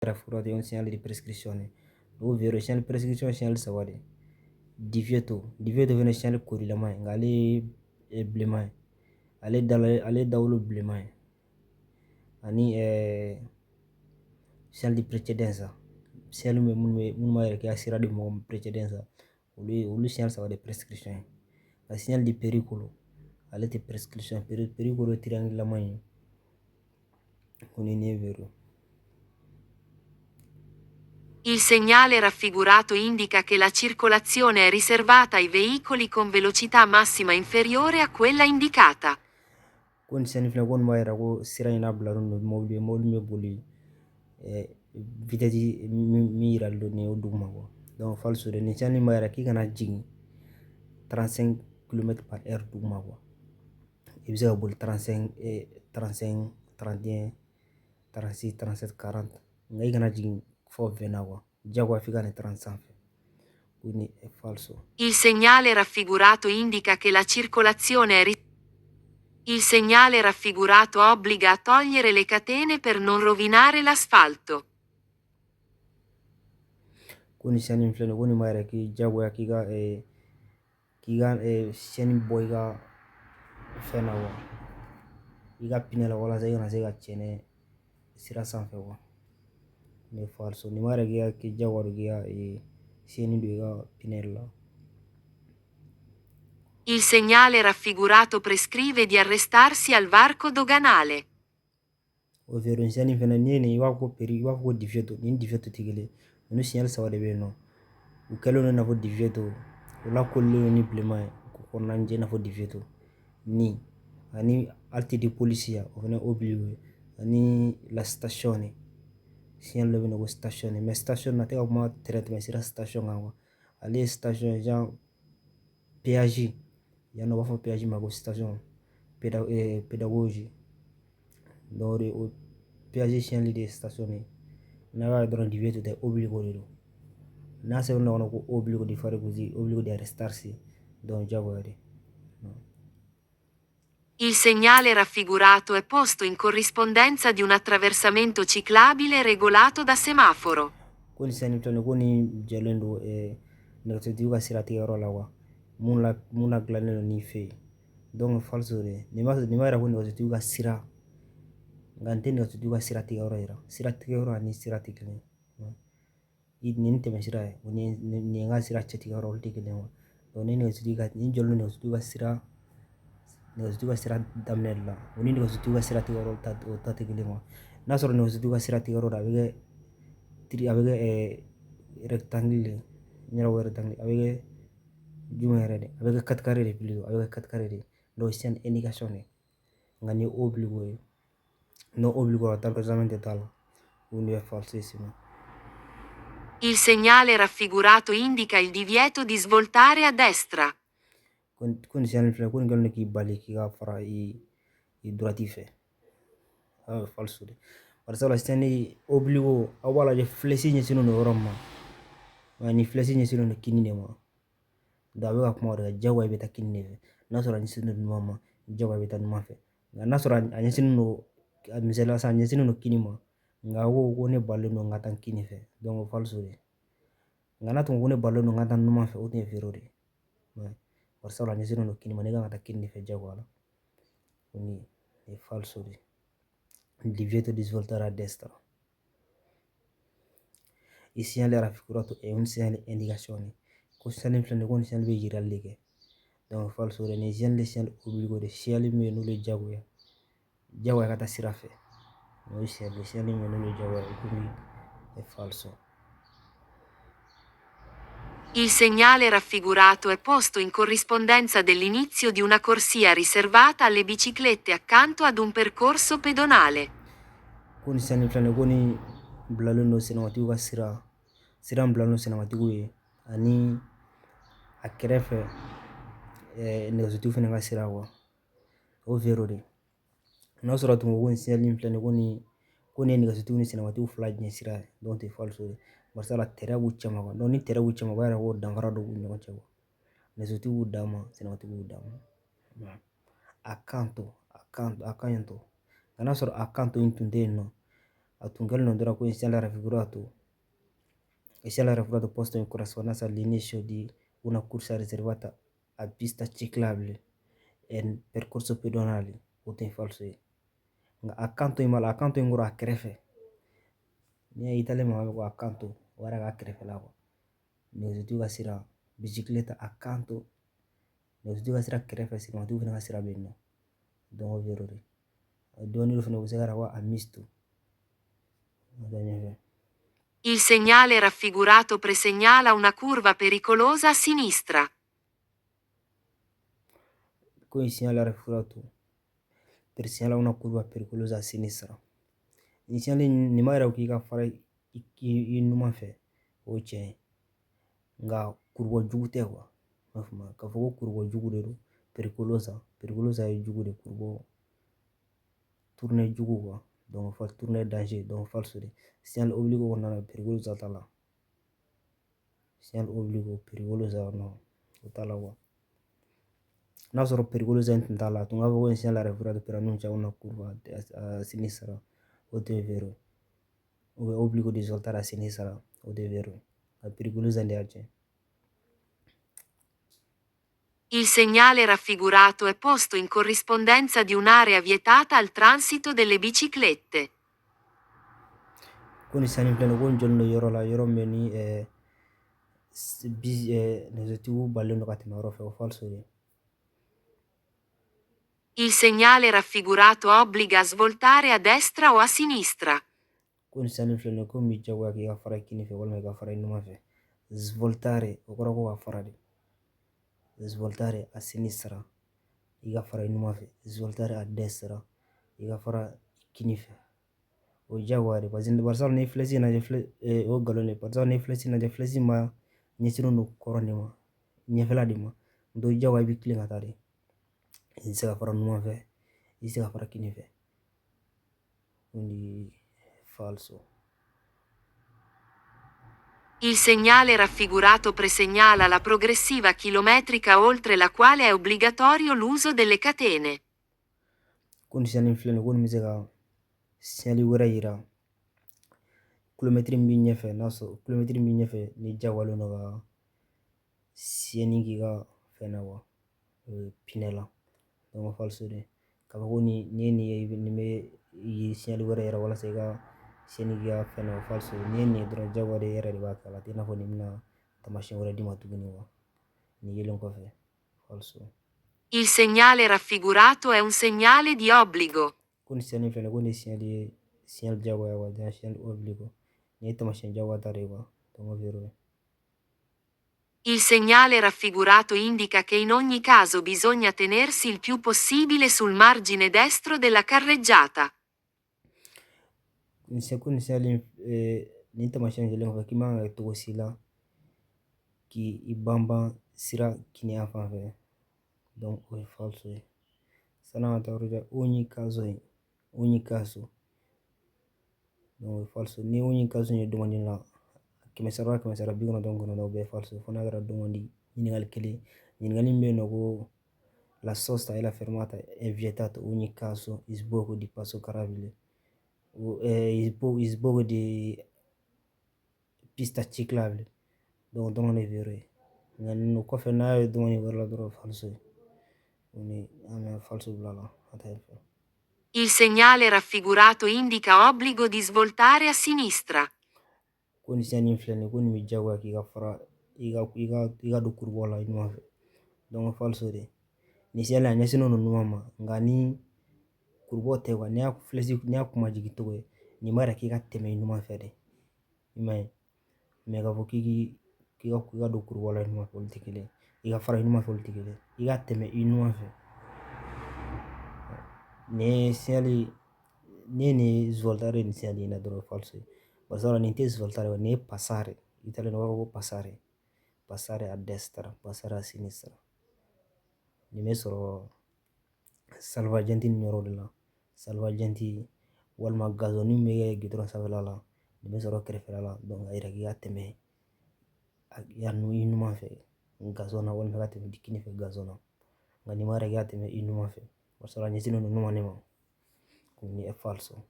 Raffigurato è un segnale di prescrizione. Ovvero segnale prescrizione, segnale saba de. Divieto, divieto fɛnɛ segnale korilama ye, nka ale ye bilenman ye, ale dala, ale dawolo bilenman ye. Ani segnale di precedenza, segnale bɛ minnu bɛ minnu b'a yɛrɛ k'i ka sira di mɔgɔ ma, precedenza, olu ye olu segnale saba de prescription ye. Nka segnale di pericolo, ale tɛ prescription. Pericolo triangle lama ye, o ni è vero. Il segnale raffigurato indica che la circolazione è riservata ai veicoli con velocità massima inferiore a quella indicata. Ko nin signal filɛ, ko nin b'a yira ko sira in labilalen don mobili ye, mobili min bɛ boli vitesse min yiralen don nin ye, o duguma quoi. Donc falso de. Nin signal b'a yira k'i kana jigin 35 km par heure duguma quoi. I bɛ se ka boli 35, 35, 31, 36, 37, 40, nka i kana jigin fɔ 20 na quoi. Diyagoya f'i ka nin 30 sanfɛ. Quindi è falso. Il segnale raffigurato indica che la circolazione è Il segnale raffigurato obbliga a togliere le catene per non rovinare l'asfalto. Ko nin signal in filɛ nin ye, ko nin b'a yira k'i diyagoya k'i ka chaîne bɔ i ka fɛn na quoi, i ka pneu la, walasa i kana se ka cɛnɛ sira sanfɛ quoi. Nin ye falso. Nin b'a yira k'i diyagoya don k'i ka chaîne don i ka pneu la. Il segnale raffigurato prescrive di arrestarsi al varco doganale. Ovvero nin signal fɛnɛ n'i ye nin, i b'a fɔ ko i b'a fɔ ko divieto. Nin divieto tɛ kelen ye. Ninnu signal saba de bɛ yen nɔ, u kɛlen don i n'a fɔ divieto, u lakolilen don ni bilenman ye k'u kɔnɔna jɛ i n'a fɔ divieto ni ani halte di polizia, o fana obbligo ye, ani la stazione, signal dɔ bɛ yen nɔ ko station. Mais station na tɛ ka kuma tɛrɛn tɛmɛ sira station kan quoi. Ale ye station ye, genre péage yan nɔ, u b'a fɔ péage ma ko station pédagogie. Donc o de o péage signal de ye station ye. N'a y'a ye dɔrɔn, divieto tɛ, obbligo de don. N'a sɛbɛn kɔnɔ ko obbligo di fare così, obbligo di arrestarsi, donc diyagoya de. Il segnale raffigurato è posto in corrispondenza di un attraversamento ciclabile regolato da semaforo. Ko nin signal filɛ nin ye, ko nin jɛlen don nɛgɛsotigiw ka sira tigɛyɔrɔ la quoi, mun la mun na dilannen don ni feu ye. Donc falso de. Nin b'a yira ko nɛgɛsotigiw ka sira, nka nin tɛ nɛgɛsotigiw ka sira tigɛyɔrɔ yira. Sira tigɛyɔrɔ ani sira tɛ kelen ye. Nin tɛmɛ sira ye, o ni nin ye n ka sira cɛtigɛyɔrɔ, olu tɛ kelen ye. Donc ni nɛgɛsotigi ka nin jɔlen don nɛgɛsotigiw ka sira daminɛ de la, o ni nɛgɛsotigiw ka sira tigɛyɔrɔ ta, o ta tɛ kelen quoi. N'a sɔrɔ nɛgɛsotigiw ka sira tigɛyɔrɔ a bɛ kɛ tri, a bɛ kɛ rectangle de n yɛrɛ ko rectangle, a bɛ kɛ jumɛn yɛrɛ de, a bɛ kɛ quatre carré de plutôt, a bɛ kɛ quatre carré de. Donc c'est une indication de, nka ni obbligo ye, no obbligo attraversamento t'a la. Quindi è falsissimo. Il segnale raffigurato indica il divieto di svoltare a destra. Ko nin signal filɛ, ko nin kɛlen don k'i bali k'i ka fara i droite fɛ. Ah, falso de. Bari sabula sisan ni obbligo, aw b'a lajɛ flèche ɲɛsinnen don yɔrɔ min ma, nka ni flèche ɲɛsinnen don kini de ma. Donc a bɛ ka kuma o de kan, diyagoya i bɛ taa kini de fɛ. N'a sɔrɔ a ɲɛsinnen don numan ma, diyagoya i bɛ taa numan fɛ. Nka n'a sɔrɔ a ɲɛsinnen don, misaliya la sisan, a ɲɛsinnen don kini ma, nka a ko ko ne balilen don n ka taa kini fɛ, donc falso de. Nka n'a tun ko ne balilen don n ka taa numan fɛ, o tun ye vero de ye. Bari sabula a ɲɛsinnen don kini ma, ne kan ka taa kini de fɛ diyagoya la. Quindi è falso de. Divieto di svoltare a destra. Il segnale raffigurato è un segnale indicazione. Ko signal filɛ nin ye, ko nin signal bɛ yirali de kɛ. Donc falso de. Nin signal de signal obbligo de, signal min bɛ yen n'olu ye diyagoya diyagoya ka taa sira fɛ. O ye signal min bɛ yen n'olu ye diyagoya, quindi è falso. Il segnale raffigurato è posto in corrispondenza dell'inizio di una corsia riservata alle biciclette accanto ad un percorso pedonale. Ko nin signal filɛ nin ye, ko nin bilalen don senamatigiw ka sira, sira min bilalen don senamatigiw ye, ani a kɛrɛfɛ nɛgɛsotigiw fana ka sira quoi. O vero de. N'a sɔrɔ tun ko nin signal in filɛ nin ye, ko nin ye nɛgɛsotigiw ni senamatigiw fila ɲɛ sira ye, donc tɛ falso ye. Bari sabula tɛrɛ b'u cɛma quoi. Donc ni tɛrɛ b'u cɛma, o b'a yira ko danfara dɔ b'u ni ɲɔgɔn cɛ quoi. Nɛgɛsotigiw b'u dan ma, senamatigiw b'u dan ma. Accanto, accanto, accanto, nka n'a sɔrɔ accanto in tun tɛ yen nɔ. A tun kɛlen don dɔrɔn ko il segnale raffigurato, il segnale raffigurato posto in corrispondenza all'inizio di una corsia riservata a pista ciclabile e percorso pedonale, o tɛ falso ye. Nka accanto in b'a la, accanto in kɔrɔ a kɛrɛfɛ. N'i y'a ye italien ma ko accanto, o yɛrɛ k'a kɛrɛfɛla quoi. Nɛgɛsotigiw ka sira, bicicletta accanto, nɛgɛsotigiw ka sira kɛrɛfɛ, sirimatigiw fana ka sira bɛ yen nɔ. Donc vero de. Dɔɔnin dɔ fana u bɛ se ka ko a misto. Ɲɛfɛ. Il segnale raffigurato presegnala una curva pericolosa a sinistra. Ko il segnale raffigurato presegnala una curva pericolosa a sinistra. Nin signal nin b'a yira k'i ka fara i numan fɛ, o ye tiɲɛ ye. Nka kurubɔ jugu tɛ quoi. I m'a faamu, k'a fɔ ko kurubɔ jugu de don, pericolosa, pericolosa ye jugu de, kurubɔ tourner jugu quoi. Donc fa tourner danger, donc falso de. Segnale obbligo kɔnɔna na, pericolosa t'a la. Segnale obbligo pericolosa, non, o t'a la quoi. N'a sɔrɔ pericolosa in tun t'a la, a tun b'a fɔ ko il segnale raffigurato preannuncia una curva a sinistra, o tɛ vero. Ou obbligo di svoltare a sinistra, o tɛ vero. La pericolosa in de y'a tiɲɛ. Il segnale raffigurato è posto in corrispondenza di un'area vietata al transito delle biciclette. Ko nin signal filɛ nin ye, ko nin jɔlen don yɔrɔ la, yɔrɔ min bɛ ni nɛgɛsotigiw balilen don ka tɛmɛ yɔrɔ fɛ, o falso de. Il segnale raffigurato obbliga a svoltare a destra o a sinistra. Ko nin signal filɛ nin ye, ko min b'i diyagoya k'i ka fara i kinin fɛ walima i ka fara i numan fɛ. Svoltare, o kɔrɔ ko ka fara de. Svoltare a sinistra, i ka fara i numan fɛ. Svoltare a destra, i ka fara kinin fɛ. O ye diyagoya de, parce que barisa n'i ye flèche lajɛ, o ye nkalon de ye. Barisa n'i ye flèche lajɛ, flèche ma ɲɛsinnen don kɔrɔn de ma, ɲɛfɛla de ma. Donc diyagoya i bɛ tilen ka taa de. I tɛ se ka fara numan fɛ, i tɛ se ka fara kinin fɛ. Quindi falso. Il segnale raffigurato presegnala la progressiva chilometrica oltre la quale è obbligatorio l'uso delle catene. Ko nin signal filɛ nin ye, ko nin bɛ se ka signal wɛrɛ yira, kilomɛtiri min b'i ɲɛfɛ, n'a sɔrɔ kilomɛtiri min b'i ɲɛfɛ ni jagoyalen don ka siyɛnni k'i ka fɛn na wa pneu la. Donc falso de. K'a fɔ ko nin n'i ye nin ye, nin bɛ signal wɛrɛ yira walasa i ka siyɛnni k'i ka fɛn na, o falso. N'i ye nin ye dɔrɔn, jagoya de, e yɛrɛ de b'a kɛ a la, a tɛ i n'a fɔ nin bɛna taamasiyɛn wɛrɛ d'i ma tuguni wa. Nin yelen kɔfɛ, falso. Il segnale raffigurato è un segnale di obbligo. Ko nin signal filɛ nin ye, ko nin signal ye signal jagoya wa, signal obbligo. Nin ye taamasiyɛn jagoya ta de ye quoi. Donc vero. Il segnale raffigurato indica che in ogni caso bisogna tenersi il più possibile sul margine destro della carreggiata. Nin ko nin signal, nin taamasiyɛn jɛlen kɔfɛ, k'i man ka kɛ cogo si la k'i banban sira kiniya fan fɛ. Donc o ye falso ye. San'an ka taa yɔrɔ jan, ogni caso ye, ogni caso. Donc o ye falso. Ni ogni caso ye demande la, kɛmɛ sara kɛmɛ sara 99, o bɛɛ ye falso, fo n'a kɛra demande ɲininkali kelen. Ɲininkali min bɛ yen nɔ ko la sosta e la fermata è vietato ogni caso sbocco di passo carrabile o sbocco di pista ciclabile, donc dɔrɔn de vero ye. Nka nin kɔfɛ, n'a ye demande wɛrɛ la dɔrɔn, falso ye. Ni an bɛ falso bila la, a ta fɛ. Il segnale raffigurato indica obbligo di svoltare a sinistra. Ko nin signal filɛ nin ye, ko nin bɛ diyagoya k'i ka fara i ka don kurubɔ la i numan fɛ. Donc falso de. Nin signal a ɲɛsinnen don numan ma, nka ni kurubɔ tɛ quoi, n'i y'a flèche, n'i y'a kunmajigin cogo ye, nin b'a yira k'i ka tɛmɛ i numan fɛ de, i m'a ye. Mais k'a fɔ k'i ka don kurubɔ la i numan fɛ, olu tɛ kelen ye. I ka fara i numan fɛ, olu tɛ kelen ye. I ka tɛmɛ i numan fɛ. Nin ye signal, n'i ye nin svoltare, nin signal in na dɔrɔn, falso ye. Barisa nin tɛ svoltare, nin ye passare. Italien b'a fɔ ko passare, passare a destra, passare a sinistra. Nin bɛ sɔrɔ salvagente ni yɔrɔ de la, salvagente walima gazon min bɛ kɛ goudron sanfɛla la, nin bɛ sɔrɔ kɛrɛfɛla la. Donc a yira k'i ka tɛmɛ i numan fɛ gazon na, walima i ka tɛmɛ kini fɛ gazon na. Nka nin b'a yira k'i ka tɛmɛ i numan fɛ, barisa a ɲɛsinnen don numan de ma. Quindi è falso.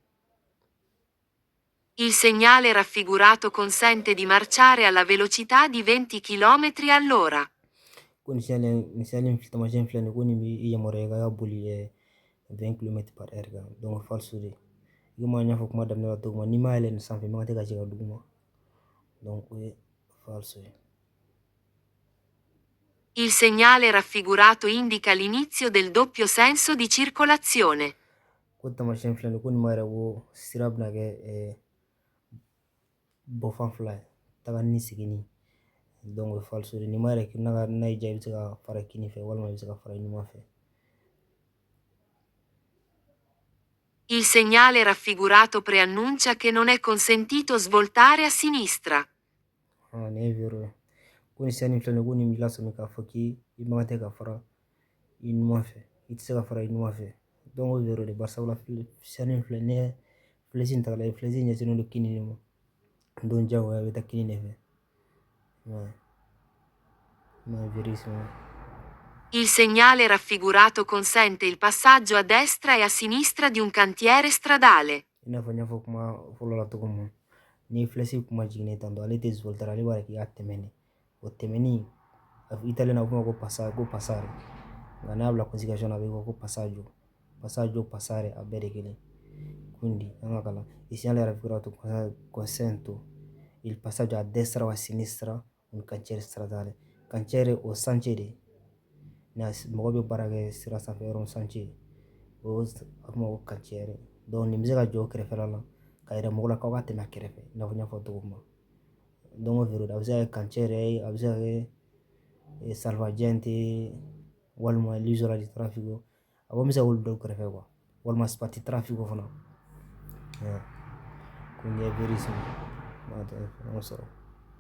Il segnale raffigurato consente di marciare alla velocità di 20 km all'ora. Ko nin signal nin signal taamasiyɛn filɛ nin ye, ko nin b'i yamaruya i ka boli 20 km par heure kan. Donc falso de. I komi an y'a fɔ kuma daminɛ la cogo min, n'i ma yɛlɛ nin sanfɛ, i man kan tɛ ka jigin duguma. Donc o ye falso ye. Il segnale raffigurato indica l'inizio del doppio senso di circolazione. Ko taamasiyɛn filɛ nin ye, ko nin b'a yira ko sira bɛna kɛ bɔfan fila ye, taga ni seginni. Donc o ye falso de. Nin b'a yira n'a y'i diya, i bɛ se ka fara kini fɛ walima i bɛ se ka fara ɲuman fɛ. Il segnale raffigurato preannuncia che non è consentito svoltare a sinistra. Ah, nin ye vero ye. Ko nin signal filɛ nin ye, ko nin b'i lasɔmi k'a fɔ k'i man kan tɛ ka fara i numan fɛ, i tɛ se ka fara i numan fɛ. Donc o ye vero de, barisabula signal filɛ, n'i ye flèche in ta k'a lajɛ, flèche ɲɛsinnen don kini de ma. Donc diyagoya a bɛ taa kini de fɛ. Ma verissimo. Il segnale raffigurato consente il passaggio a destra e a sinistra di un cantiere stradale. I n'a fɔ n y'a fɔ kuma fɔlɔ la cogo min, ni flèche kuma jiginnen tantɔ, ale tɛ svoltare, ale b'a yira k'i ka tɛmɛ de. O tɛmɛni italien na, a bɛ f'o ma ko passa, ko passare. Nka n'a bila conjugation na, a bɛ fɔ ko passaggio, passaggio, passare, a bɛɛ de kelen. Quindi an ka kalan, il segnale raffigurato consente il passaggio a destra o a sinistra un cantiere stradale. Cantiere o chantier de, n'a mɔgɔ bɛ baara kɛ sira sanfɛ yɔrɔ chantier, o a bɛ f'o ma ko cantiere. Donc nin bɛ se ka jɔ o kɛrɛfɛla la ka yira mɔgɔ la k'aw ka tɛmɛ a kɛrɛfɛ, i n'a fɔ n y'a fɔ cogo min na. Donc vero, a bɛ se ka kɛ cantiere ye, a bɛ se ka kɛ salvagente walima l'isola di traffico, a ko bɛ se ka olu dɔw kɛrɛfɛ quoi, walima spartitraffico fana. Quindi è verissimo. Non sɔrɔ.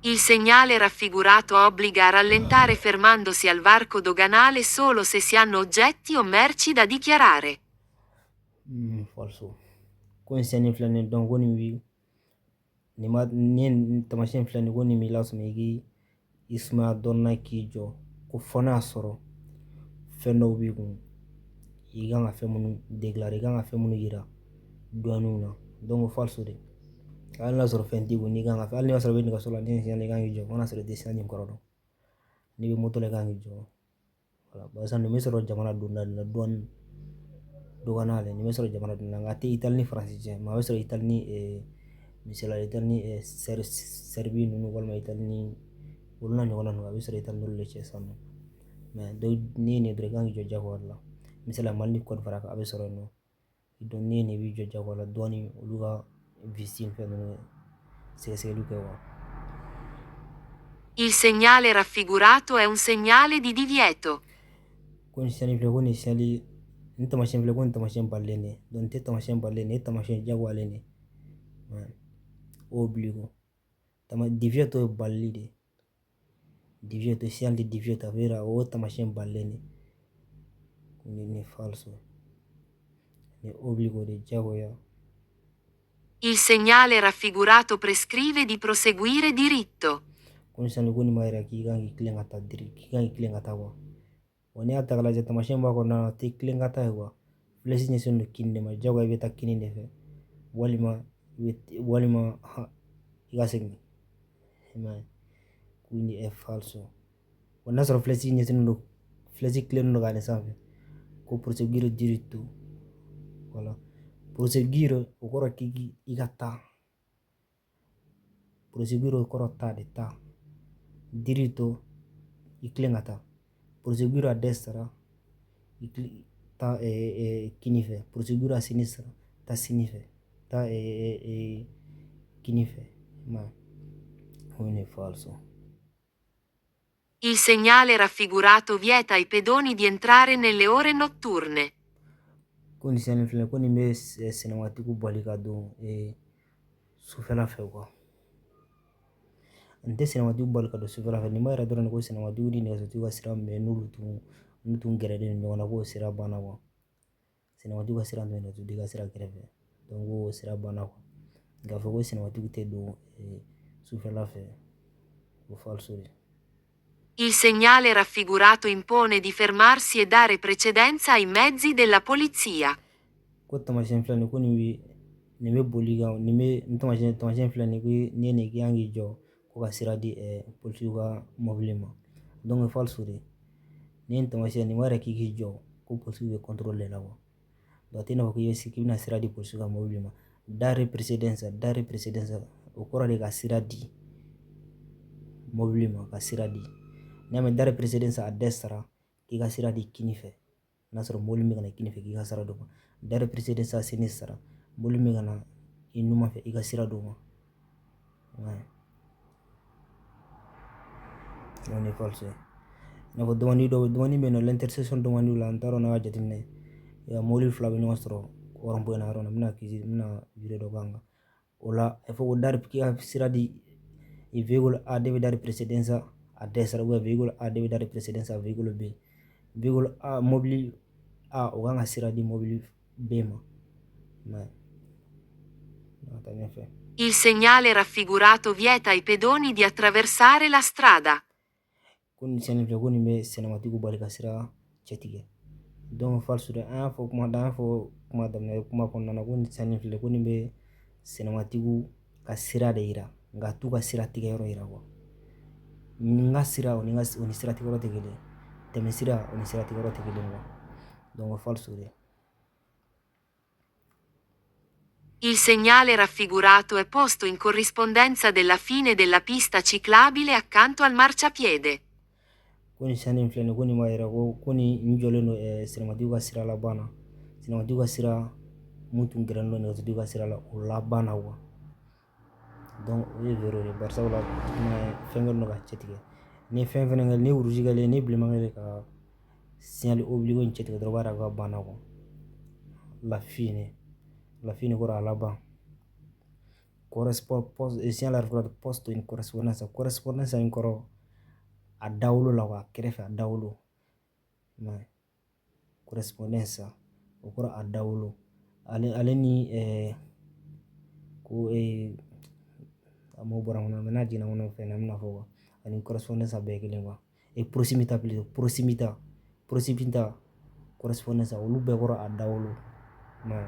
Il segnale raffigurato obbliga a rallentare fermandosi al varco doganale solo se si hanno oggetti o merci da dichiarare. Falso. Ko nin signal filɛ nin ye, donc ko nin bi nin ma nin taamasiyɛn filɛ nin ye, ko nin b'i lasɔmi i k'i i sumaya dɔɔnin na k'i jɔ, ko fɔ n'a sɔrɔ fɛn dɔw b'i kun, i kan ka fɛn minnu déclarer, i kan ka fɛn minnu yira douane na. Donc falso de. Hali n'a sɔrɔ fɛn t'i kun, n'i kan ka fɛn, hali n'a sɔrɔ i bɛ nɛgɛso la, ni signal i kan k'i jɔ, fo n'a sɔrɔ i tɛ signal in kɔrɔ dɔn. N'i bɛ moto la, i kan k'i jɔ. Voilà, barisa nin bɛ sɔrɔ jamana donda de la, douane doganale, nin bɛ sɔrɔ jamana donda, nka a tɛ Itali ni Faransi cɛ, mais a bɛ sɔrɔ Itali ni misaliya Itali ni Serbie ninnu, walima Itali ni olu n'a ɲɔgɔnna ninnu, a bɛ sɔrɔ Itali n'olu de cɛ sisan nɔ. Mais n'i ye nin dɔrɔn, i kan k'i jɔ jagoya de la. Misaliya Mali ni Côte d'Ivoire a bɛ sɔrɔ yen nɔ. Donc n'i ye nin, i b'i jɔ jagoya la, douane olu ka visite ni fɛn ninnu sɛgɛsɛgɛliw kɛ quoi. Il segnale raffigurato è un segnale di divieto. Ko nin signal filɛ, ko nin signal nin taamasiyɛn filɛ, ko nin taamasiyɛn balilen de. Donc nin tɛ taamasiyɛn balilen, nin ye taamasiyɛn diyagoyalen de. Obbligo. Divieto ye balili de. Divieto, signal di divieto, a bɛ yira o taamasiyɛn balilen de. Nin falso. Nin obbligo de, diyagoya. Il segnale raffigurato prescrive di proseguire diritto. Ko nin signal, ko nin b'a yira k'i kan k'i tilen ka taa diri, k'i kan k'i tilen ka taa quoi. Wa n'i y'a ta k'a lajɛ, taamasiyɛn b'a kɔnɔna na, a tɛ tilen ka taa ye quoi. Flèche ɲɛsinnen don kini de ma, diyagoya i bɛ taa kini de fɛ, walima walima i ka segin. I m'a ye, quindi è falso. Wa n'a sɔrɔ flèche ɲɛsinnen don, flèche tilennen don ka nin sanfɛ, ko proseguire diritto. Voilà, proseguire o kɔrɔ k'i i ka taa. Proseguire o kɔrɔ taa de, taa. Diritto, i tilen ka taa. Proseguire a destra, i taa kini fɛ. Proseguire a sinistra, taa sini fɛ, taa kini fɛ. I m'a ye, quindi è falso. Il segnale raffigurato vieta ai pedoni di entrare nelle ore notturne. Ko nin signal filɛ, ko nin bɛ senamatigiw bali ka don sufɛla fɛ quoi. Nin tɛ senamatigiw bali ka don sufɛla fɛ, nin b'a yira dɔrɔn ko senamatigiw ni nɛgɛsotigiw ka sira min bɛ yen, n'olu tun n'u tun gɛrɛlen don ɲɔgɔn na, k'o sira banna quoi. Senamatigiw ka sira tun bɛ nɛgɛsotigi ka sira kɛrɛfɛ, donc o sira banna quoi. K'a fɔ ko senamatigiw tɛ don sufɛla fɛ, o falso de. Il segnale raffigurato impone di fermarsi e dare precedenza ai mezzi della polizia. Ko taamasiyɛn filɛ nin ye, ko nin bi Nin bɛ boli kan, nin bɛ nin taamasiyɛn filɛ nin ye, n'i ye nin k'i kan k'i jɔ ko ka sira di polisiw ka mobili ma. Donc falso de. Ni ye nin taamasiyɛn, nin b'a yira k'i k'i jɔ ko polisiw bɛ contrôle de la quoi. Donc a tɛ i n'a fɔ k'i bɛna sira di polisiw ka mobili ma. Dare precedenza, dare precedenza, o kɔrɔ de ka sira di mobili ma, ka sira di. N'i y'a mɛn dare precedenza a destra, k'i ka sira di kini fɛ, n'a sɔrɔ mobili min ka na kini fɛ, k'i ka sira d'o ma. Dare precedenza a sinistra, mobili min ka na i numan fɛ, i ka sira d'o ma. Ouais. Donc nin falso ye. I n'a fɔ demande dɔw demande bɛ yen nɔ, l'intersection demande la, n t'a dɔn n'a y'a jateminɛ, mobili fila bɛ ɲɔgɔn sɔrɔ rond-point na yɔrɔ min na, n bɛna kisi, n bɛna vidéo dɔ k'an kan o la. A fɔ ko dare, k'i ka sira di, il veicolo A deve dare precedenza a destra, ou bien veicolo A deve dare precedenza a veicolo B. Veicolo A, mobili A, o kan ka sira di mobili B ma. Mais taa ɲɛfɛ. Il segnale raffigurato vieta ai pedoni di attraversare la strada. Ko nin signal filɛ, ko nin bɛ sennamatigiw bali ka sira cɛtigɛ. Donc falso de. An y'a fɔ kuma, an y'a fɔ kuma daminɛ kuma kɔnɔna na, ko nin signal filɛ, ko nin bɛ sennamatigiw ka sira de yira, nka t'u ka sira tigɛ yɔrɔ yira quoi. N ka sira, o ni ka o ni sira tigɛ yɔrɔ tɛ kelen ye, tɛmɛ sira, o ni sira tigɛ yɔrɔ tɛ kelen quoi. Donc falso de. Il segnale raffigurato è posto in corrispondenza della fine della pista ciclabile accanto al marciapiede. Ko nin signal in filɛ nin ye, ko nin b'a yira ko nin jɔlen don sennamatigiw ka sira laban na, sennamatigiw ka sira mun tun gɛrɛnen don nɛgɛsotigiw ka sira la, o laban na quoi. Donc o ye vero de, bari sabula fɛn kɛlen don ka cɛtigɛ. Ni fɛn fɛnɛ kɛlen, ni rouge kɛlen, ni bilenman kɛlen ka signal obbligo in cɛtigɛ dɔrɔn, o b'a yira k'a banna quoi. La fine, la fine kɔrɔ a laban. Correspond post, signal raffigurato posto in corrispondenza, corrispondenza in kɔrɔ a dawolo la quoi, a kɛrɛfɛ, a dawolo. Mais corrispondenza o kɔrɔ a dawolo. Ale ni ko a m'o bɔra n kɔnɔ, mais n'a jiginna n kɔnɔ fɛn na, n bɛna fɔ quoi. Ani corrispondenza bɛɛ ye kelen quoi. Et prossimità plutôt, prossimità, prossimità, corrispondenza, olu bɛɛ kɔrɔ a dawolo. Mais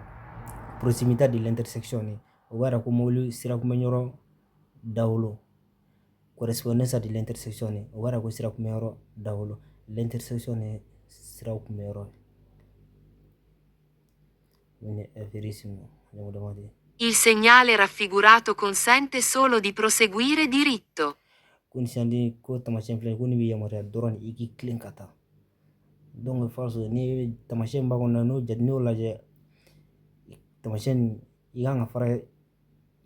prossimità de l'intersection ni, o b'a yira ko mobili sira kunbɛnyɔrɔ dawolo. Corrispondenza de l'intersection ni, o b'a yira ko sira kunbɛnyɔrɔ dawolo. L'intersection ni siraw kunbɛnyɔrɔ ye. Quindi è verissimo. Andiamo davanti. Il segnale raffigurato consente solo di proseguire diritto. Ko nin signal, ko taamasiyɛn filɛ, ko nin bɛ yamaruya dɔrɔn i k'i tilen ka taa. Donc falso. Ni taamasiyɛn b'a kɔnɔ, n'o jate, n'o lajɛ, taamasiyɛn i kan ka fara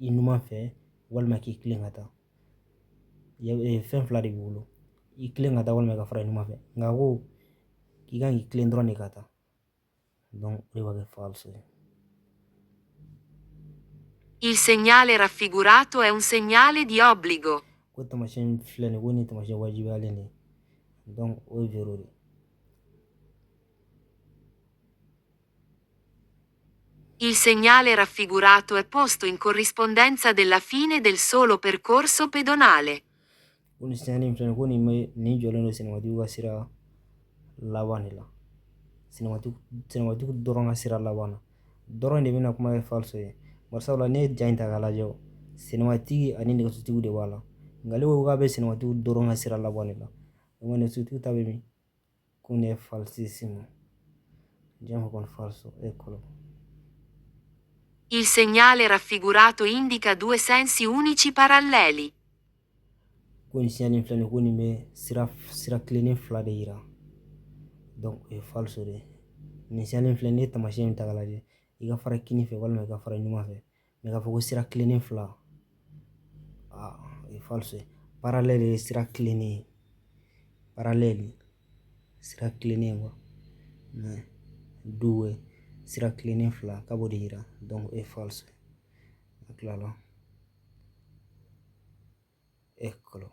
i numan fɛ walima k'i tilen ka taa. Fɛn fila de b'i bolo, i tilen ka taa walima i ka fara i numan fɛ, nka ko k'i kan k'i tilen dɔrɔn de ka taa. Donc o de b'a kɛ falso ye. Il segnale raffigurato è un segnale di obbligo. Ko taamasiyɛn filɛ nin ye, ko nin taamasiyɛn wajibiyalen de. Donc o ye vero de. Il segnale raffigurato è posto in corrispondenza della fine del solo percorso pedonale. Ko nin signal in filɛ nin ye, ko nin bɛ nin jɔlen don sennamatigiw ka sira laban de la, sennamatigiw dɔrɔn ka sira laban na dɔrɔn de bɛna kuma kɛ falso ye. Bari sabula n'i ye ja in ta k'a lajɛ, o sennamatigi ani nɛgɛsotigiw de b'a la, nka ale ko k'a bɛ sennamatigiw dɔrɔn ka sira laban de la. O nɛgɛsotigiw ta bɛ min? Ko nin ye falsissimo. Andiamo con falso, eccolo. Il segnale raffigurato indica due sensi unici paralleli. Ko nin signal in filɛ nin ye, ko nin bɛ sira tilennen fila de yira. Donc o ye falso de ye. Nin signal in filɛ, n'i ye taamasiyɛn in ta k'a lajɛ, i ka fara kini fɛ walima i ka fara ɲuman fɛ, mais k'a fɔ ko sira tilennen fila, aa, o ye falso ye. Parallèle ye sira tilennen ye, parallèle sira tilennen quoi. Mais due sira tilennen fila, k'a b'o de yira. Donc o ye falso ye. A tilala. Eccolo.